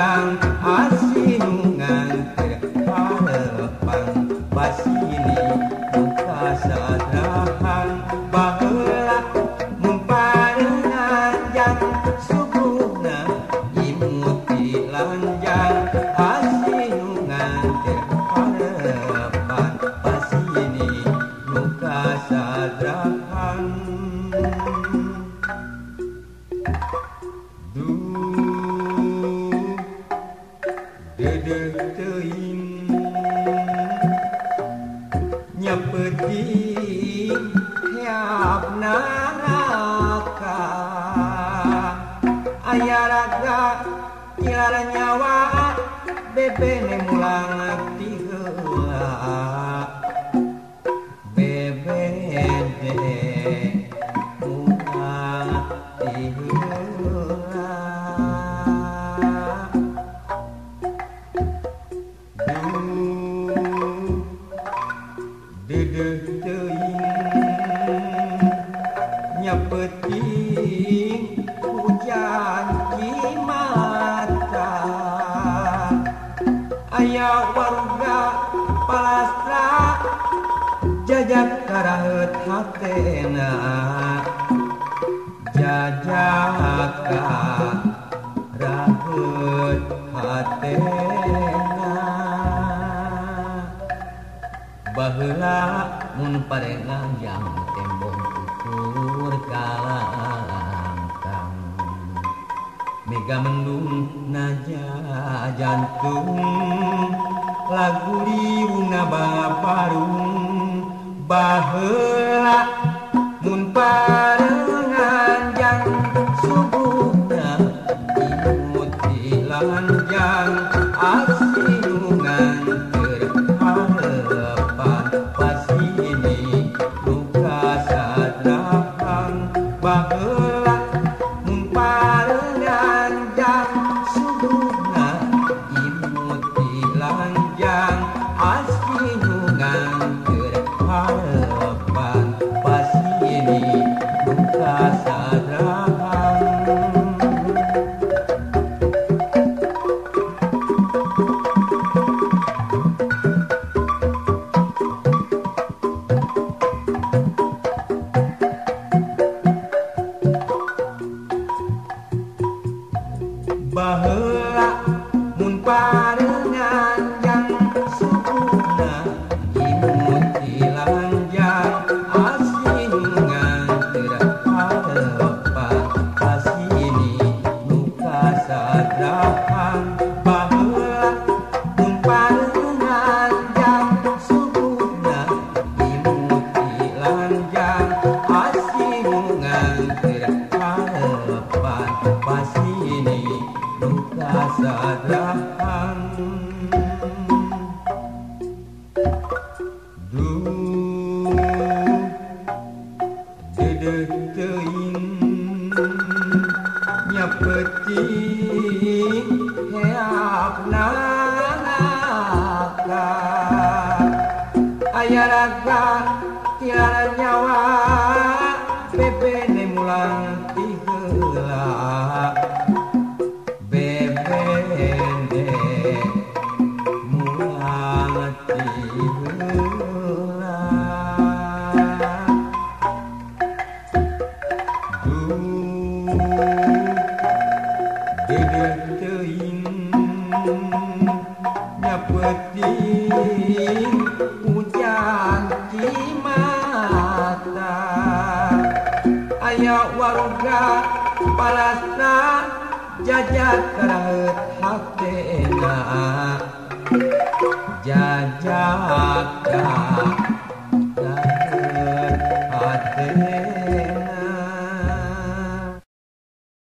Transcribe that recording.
lanjang asih nganter harapan pasini muka sadrahan baheula mun parengan subuhna imut di lanjang asih nganter harapan pasini muka sadrahan. Duh dedeh teuing nyapeting heap neraka aya raga kilar nyawa bebene mulang ti heula bebene mulang ti heula. Duh dedeh teuing nyapeting hujan mata aya warga palastra jajak karaheut hatena jajak karaheut hatena. Baheula mun parengan tembong ukur kalangkang mega mendung naja jantung lagu liung babarung. Baheula mun parengan subuhna imut di lanjang asih nganter harapan pasini luka sadrahan. Baheula mun parengan subuhna imut di lanjang asih nganter harapan pasini luka sadrahan. Baheula mun parengan subuhna imut di lanjang asih nganter harapan pasini luka sadrahan. Baheula mun parengan subuhna imut di lanjang asih nganter harapan pasini luka sadrahan. Duh dedeh teuing nyapeting heap neraka aya raga tiara nyawa bebene mulang ti heula bebene mulang ti heula. Duh dedeh teuing nyapeting hujan di mata aya warga palastra jajak karaheut hatena jajak karaheut.